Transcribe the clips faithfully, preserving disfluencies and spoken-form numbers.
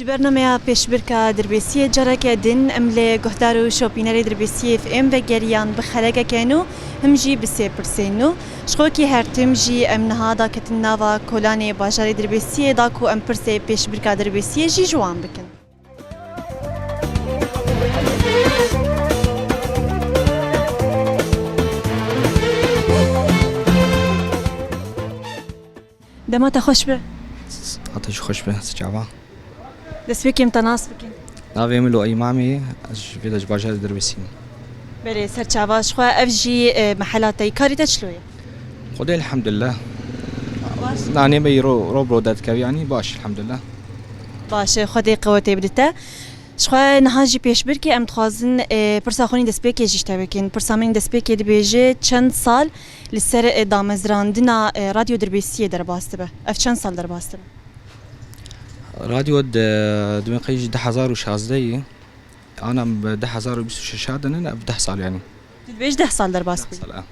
Bernameya pêşbirka Dirbêsiyê careke din em li guhdar û şopînerê Dirbêsiyê F M vegeriyan bi xelekeke nû, him jî bi sê pirsên nû. Ji xwe wekî her tim jî em niha daketin nava kolanê bajarê Dirbêsiyê da ku em pirsê pêşbirka Dirbêsiyê jî ji wan bikin. Dema te xweş be. Saeta jî xweş be, siçava. Destpêkê em te nas bikin. Navê min Lo Îmamê, ez ji vê de ji bajarê Dirbêsiyê me. Belê, serçava ji xwe ev jî, e, mehela te yî. Karê te çilo ye? Xwedê elhamdulillah. Baş. Nanê me îro ro bro derdikeve, yanî baş elhamdulillah. Baş e, Xwedê qewetê bidite. Ji xwe niha jî pêşbirkê em dixwazin, e, pirsa xwe nî destpêkê jî ji te bikin. Pirsa min nî destpêkê dibêje çend sal li ser, e, damezrandina, e, Radyo Dirbêsiyê derbas dibe? Ev çend sal derbas dibe? Radyo di, di min qey ji du hezar û şazdeh yî. Ana em bi du hezar û bîst û şeş dinin, ev deh sal yanî. Tu dibêj deh sal derbas bû. Deh sal, e.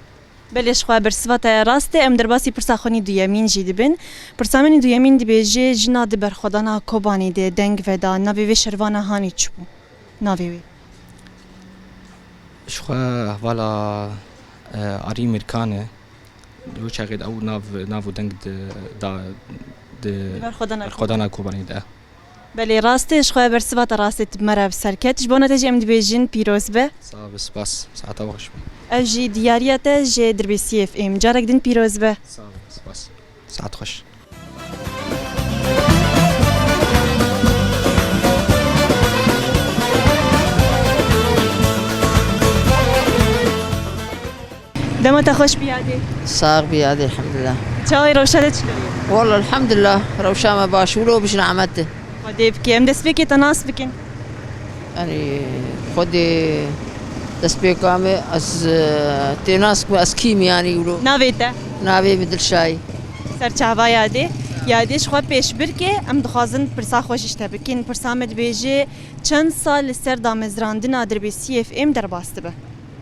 Belê, ji xwe bersiva te rast e. Em derbasî pirsa xwe nî duyemîn jî dibin. Pirsa min nî duyemîn dibêje, jina di berxwedana Kobanê de deng veda, navê vê şervana hanê çi bû? Navê wê? Ji xwe hevala, e, Arî Mîrkan e. Wê çaxê de ew nav, nav û deng di, da, di Di berxwedana berxwedana Kobanê de. Belê, rast e, ji xwe bersiva te rast e, tu bi me re bi ser ket. Ji bona te jî em dibêjin pîroz be. Sağ be, spas. Saeta we xweş be. Ev jî diyariya te ji Dirbêsiyê F M. Carek din pîroz be. Sağ be, spas. Saet xweş. Dema te xweş bî yadê. Sax bî yadê, elhamdulillah. Çawa yî, rewşa te çilo ye? Walla elhamdulillah, rewşa me baş, wilo bijin Emed de. Xwedê bike. Em destpêkê te nas bikin. Yanî Xwedê destpêka me, ez, e, tê nas ku ez kîm yanî wilo. Navê te? Navê min Dilşayî. Serçava yadê. Yadê ji xwe pêşbirkê em dixwazin pirsa xwe jî ji te bikin. Pirsa me dibêje çend sal li ser damezrandina Dirbêsiyê F M derbas dibe?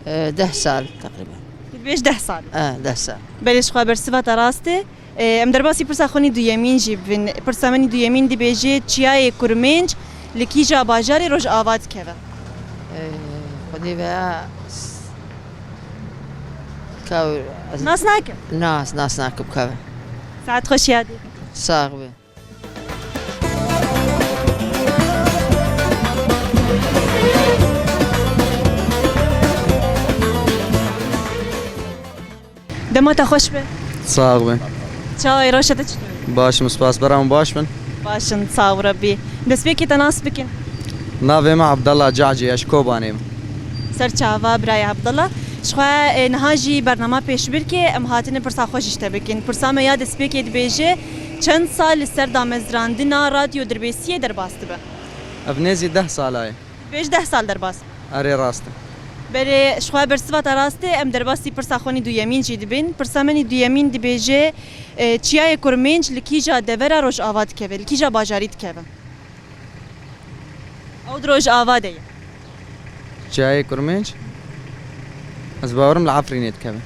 E, deh sal teqrîben. Tu dibêj deh sal. E, deh sal. Belê, ji xwe bersiva te rast e. E, em derbasî pirsa xwe nî duyemîn jî bibin. Pirsa min nî duyemîn dibêje çiyayê Kurmênc li kîja bajarê Rojava dikeve? E, Xwedê ve s-, kaw-, ez Nas nake? Nas, nas nake bikeve. Saet xweş yadê. Sax be. Dema te xweş be. Sax be. Çawa yî, rewşa te çi? Baş im, spas. Bera min baş bin. Baş in, sağ ol Rebî. Destpêkê te nas bikin. Navê me Abdallah Cacê ye, ji Kobanê me. Serçava birayê Abdallah. Ji xwe, e, niha jî bernama pêşbirkê em hatine pirsa xwe jî ji te bikin. Pirsa me ya destpêkê dibêje, çend sal li ser damezrandina Radyo Dirbêsiyê derbas dibe? Ev nêzî deh sala ye. Pêş deh sal derbas. Erê, rast e. Belê, ji xwe bersiva te rast e, em derbasî pirsa xwe nî duyemîn jî dibin. Pirsa me nî duyemîn dibêje, e, çiyayê Kurmênc li kîja devera Rojava dikeve, li kîja bajarî dikeve? Ew di Rojava de ye. Çiyayê Kurmênc? Ez bawerim li Efrînê dikeve.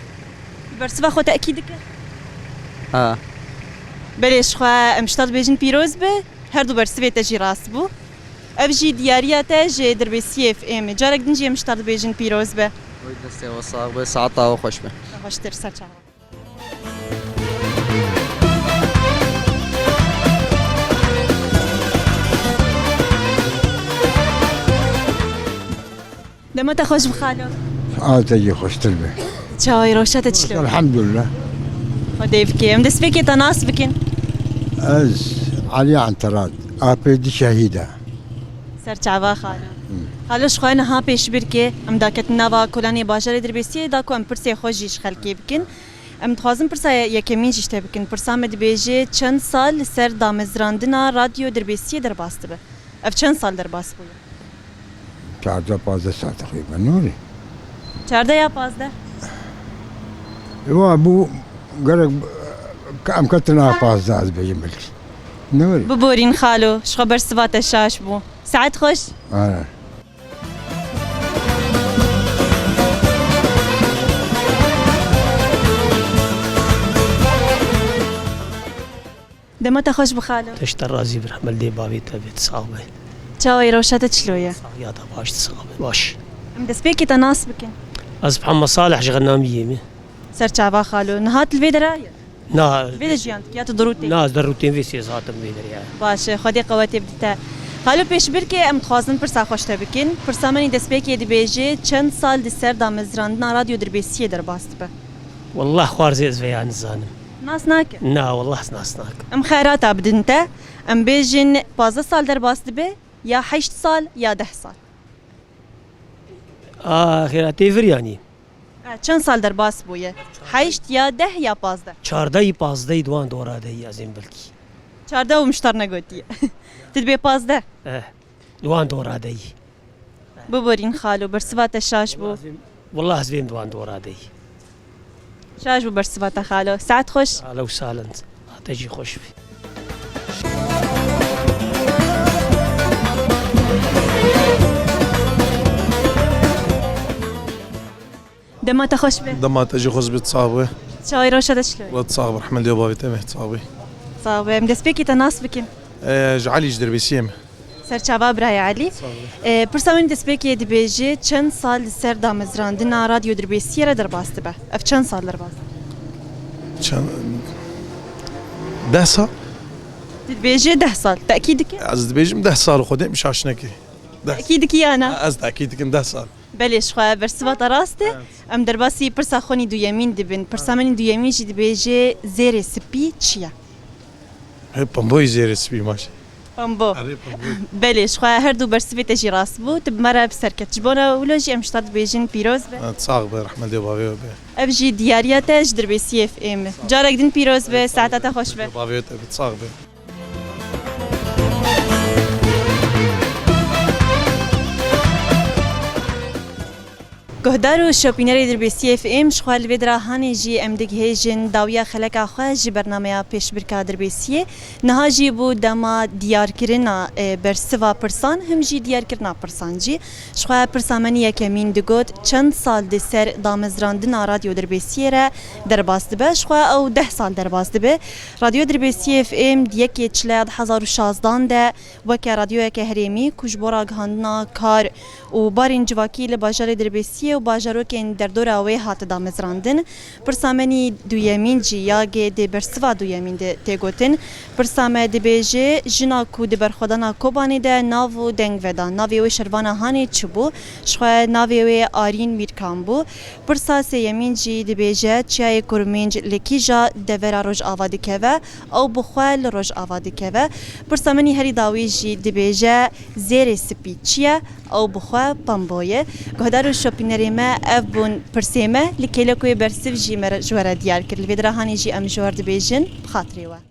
Tu bersiva xwe tekîd dike? Ha. Belê, ji xwe em ji te dibêjin pîroz be, her du bersivê te jî rast bû. Ev jî diyariya te ji Dirbêsiyê F M e. Carek din jî em ji te dibêjin pîroz be. Oy, destê we sax be, saeta we xweş be. Xweştir, ser çava. Dema te xweş bi xalo. Saeta jî xweştir be. Çawa yî, rewşa te çilo? Elhamdulillah. Xwedê bike. Em destpêkê te nas bikin. Ez Elî Enterat, apê di şehîd e. Ser çava xalo. Xalo, ji xwe niha pêşbirkê em daketin nava kolanê bajarê Dirbêsiyê da ku em pirsê xwe jî ji xelkê bikin. Em dixwazin pirsa ye-, yekemîn jî ji te bikin. Pirsa me dibêje, çend sal li ser damezrandina Radyo Dirbêsiyê derbas dibe? Ev çend sal derbas bûye? Çardeh pazdeh sal teqrîben, ne were? Çardeh ya pazdeh? Ewa bû gerek, em ketin a pazdeh, ez bêjim belkî. Ne were? Biborîn xalo, ji xwe bersiva te şaş bû. Saet xweş. Aynen. Dema te xweş bi xalo. Tişt te razî bi rehmel dê bavê te bê, tu sax be. Çawa yî, rewşa te çilo ye? Saxiya te baş, tu sax be, baş. Em destpêkê te nas bikin. Ez Mihemed Salih ji Xennamiyê me. Ser çava xalo. Niha tu li vê dera ye? Na. Vê de jiyan dikî ya tu di rûtê? Na, ez di rûtên vê sê ez hatim vê derê. Baş e, Xwedê qewetê bidî te. Xalo pêşbirkê em dixwazin pirsa xweş te bikin. Pirsa min î destpêkê dibêje, çend sal di ser damezrandina Radyo Dirbêsiyê derbas dibe? Wallah xwarzê ez vêya nizanim. Nas nake? Na, wallah ez nas nakim. Em xeyrata bidin te. Em bêjin pazdeh sal derbas dibe, ya heşt sal, ya deh sal. A, xêra tê vir yanî. E, çend sal derbas bûye? Heşt ya deh ya pazdeh? Çardeh yî pazdeh yî di wan dora de yî ez ên belkî. Çardeh û miştar negotiye. Tu dibê pazdeh? Eh, di wan dora de yî. Biborîn xalo, bersiva te şaş bû. Wallah ez vêm di wan dora de yî. Şaş bû bersiva te xalo. Saet xweş. Xalo û salend. Te jî xweş be. Dema te xweş be. Dema te jî xweş be, sax be. Çawa yî, rewşa te çilo ye? Wet sax be, rehmel dê bavê te be, sax be. Sax be. Em destpêkê te nas bikin. E, ji Elî ji Dirbêsiyê me. Serçava birayê Elî. Sax be. E, pirsa min destpêkê dibêje, çend sal li ser damezrandina Radyo Dirbêsiyê re derbas dibe? Ev çend sal derbas dibe? Çend? Deh sal. Tu dibêje deh sal. Tekîd dike? Ez dibêjim deh sal, Xwedê min şaş neke. Deh. Tekîd dikî ya na? Ez tekîd dikim, deh sal. Belê, ji xwe bersiva te rast e. Evet. Em derbasî pirsa xwe nî duyemîn dibin. Pirsa min nî duyemîn jî dibêje, zêrê spî çi ye? He, pemboyî zêrê spî maşe. Pembo. Erê, pemboyî. Belê, ji xwe her du bersivê te jî rast bû. Tu bi me re bi ser ket. Ji bona wilo jî em ji te dibêjin pîroz be. Ha, sax be, rehmetê bavê we be. Ev jî diyariya te ji Dirbêsiyê F M. Carek din pîroz be, saeta te xweş be. Bavê te be, sax be. Guhdar û şopînerê Dirbêsiyê F M, ji xwe li vê dira hanê jî em digihêjin dawiya xeleka xwe ji bernameya pêşbirka Dirbêsiyê. Niha jî bû dema diyarkirina, e, bersiva pirsan, him jî diyarkirina pirsan jî. Ji xwe pirsa me nî yekemîn digot, çend sal di ser damezrandina Radyo Dirbêsiyê re derbas dibe? Ji xwe ew deh sal derbas dibe. Radyo Dirbêsiyê F M di yekê Çileya du hezar û şazdan de weke radyoyeke herêmî ku ji bo ragihandina kar û barên civakî li bajarê Dirbêsiyê û bajarokên derdora wê hate damezrandin. Pirsa me nî duyemîn jî ya gê di bersiva duyemîn de tê gotin. Pirsa me dibêje, jina ku di berxwedana Kobanê de nav û deng veda, navê wê şervana hanê çi bû? Ji xwe navê wê Arîn Mîrkan bû. Pirsa sêyemîn jî dibêje, çiyayê Kurmênc li kîja devera Rojava dikeve? Ew bi xwe li Rojava dikeve. Pirsa min î herî dawî jî dibêje, zêrê spî çi ye? Ew bi xwe pembo ye. Guhdar û şopînerê me, ev bûn pirsê me. Li kêlekê wê bersiv jî me re, ji we re diyar kir. Li vê dira hanê jî em ji we re dibêjin, bi xatirê we.